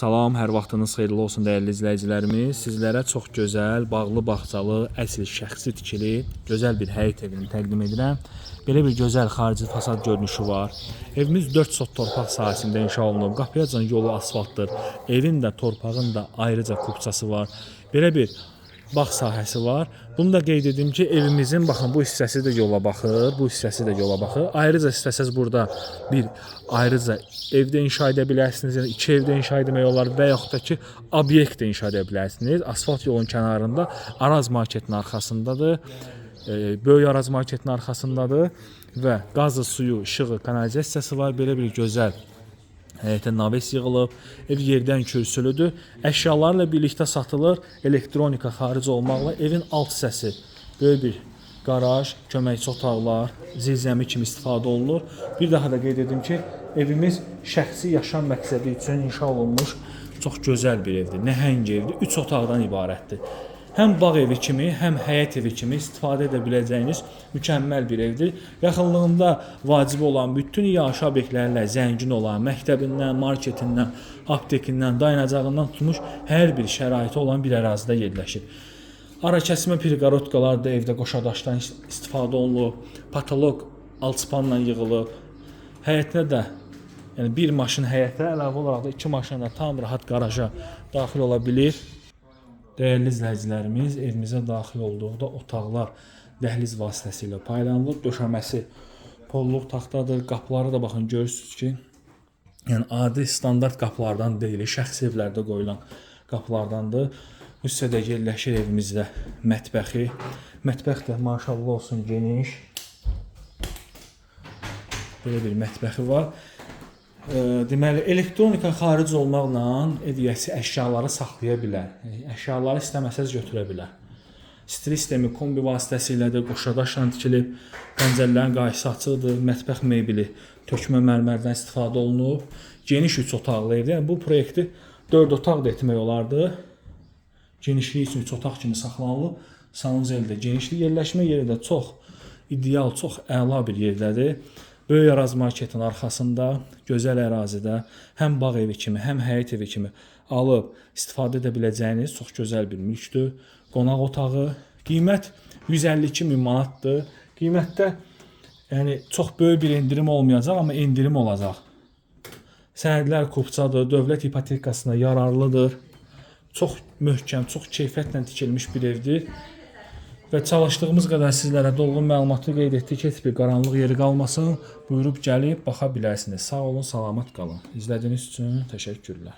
Salam, hər vaxtınız xeyirli olsun dəyərli izləyicilərimiz. Sizlərə çox gözəl, bağlı, bağçalı, əsl şəxsi tikili, gözəl bir həyət evini təqdim edirəm. Belə bir gözəl xarici fasad görünüşü var. Evimiz 4 sot torpaq sahəsində inşa olunub. Qapıyacan yolu asfaltdır. Evin də, torpağın da ayrıca kupçası var. Belə bir bağ sahəsi var. Bunu da qeyd edim ki, evimizin baxın bu hissəsi də yola baxır, bu hissəsi də yola baxır. Ayrıca istəsəz burada bir ayrıca evdə inşa edə bilərsiniz, yəni iki evdə inşa etmək olar və yaxud da ki, obyekt də inşa edə bilərsiniz. Asfalt yolun kənarında Araz marketin arxasındadır. Böyük Araz marketin arxasındadır və qazı, suyu, işığı, kanalizasiyası var. Belə bir gözəl həyətə naves yığılıb, ev yerdən kürsülüdür. Əşyalarla birlikdə satılır, elektronika xaric olmaqla evin alt hissəsi böyük bir qaraj, köməkçi otaqlar, zirzəmi kimi istifadə olunur. Bir daha da qeyd edim ki, evimiz şəxsi yaşam məqsədi üçün inşa olunmuş çox gözəl bir evdir. Nəhəng evdir. 3 otaqdan ibarətdir. Həm bağ evi kimi, həm həyət evi kimi istifadə edə biləcəyiniz mükəmməl bir evdir. Yaxınlığında vacib olan bütün yaşayış obyektlərlə zəngin olan, məktəbindən, marketindən, aptekindən, dayanacağından tutmuş hər bir şəraiti olan bir ərazidə yerləşir. Arakəsmə perqorotkalar da evdə qoşadaşdan istifadə olunub, patoloq alçıpanla yığılıb. Həyətinə də, yəni bir maşın həyətə əlavə olaraq da iki maşın da tam rahat qaraja daxil ola bilir. Dəyərli izləyicilərimiz, evimizə daxil olduqda otaqlar dəhliz vasitəsilə paylanılıb, döşəməsi polluq taxtadır, qapıları da baxın görürsünüz ki, yəni adi standart qapılardan deyil, şəxsi evlərdə qoyulan qapılardandır. Bu hissədə yerləşir evimizdə mətbəxi. Mətbəx də maşallah olsun geniş. Belə bir mətbəxi var. Deməli, elektronika xaric olmaqla ev yiyəsi əşyaları saxlaya bilər. Əşyaları istəməsəz götürə bilər. Stil sistemi kombi vasitəsilə də qoşadaşla tikilib, pəncərələrin qarşısı açıqdır, mətbəx mebeli tökmə mərmərdən istifadə olunub. Geniş 3 otaqlı evdir. Yəni bu proyekti 4 otaq da etmək olardı. Genişliyi üçün 3 otaq kimi saxlanılıb. Sanuzel də genişli, yerləşmə yeri də çox ideal, çox əla bir yerdədir. Böyük Araz marketin arxasında, gözəl ərazidə həm bağ evi kimi, həm həyət evi kimi alıb istifadə edə biləcəyiniz çox gözəl bir mülkdür. Qonaq otağı, qiymət 152 min manatdır. Qiymətdə yəni çox böyük bir endirim olmayacaq, amma endirim olacaq. Sənədlər kupçadır, dövlət ipotekasına yararlıdır. Çox möhkəm, çox keyfiyyətlə tikilmiş bir evdir. Və çalışdığımız qədər sizlərə dolğun məlumatı qeyd etdik, heç bir qaranlıq yeri qalmasın. Buyurub gəlib baxa bilərsiniz. Sağ olun, salamat qalın. İzlədiyiniz üçün təşəkkürlər.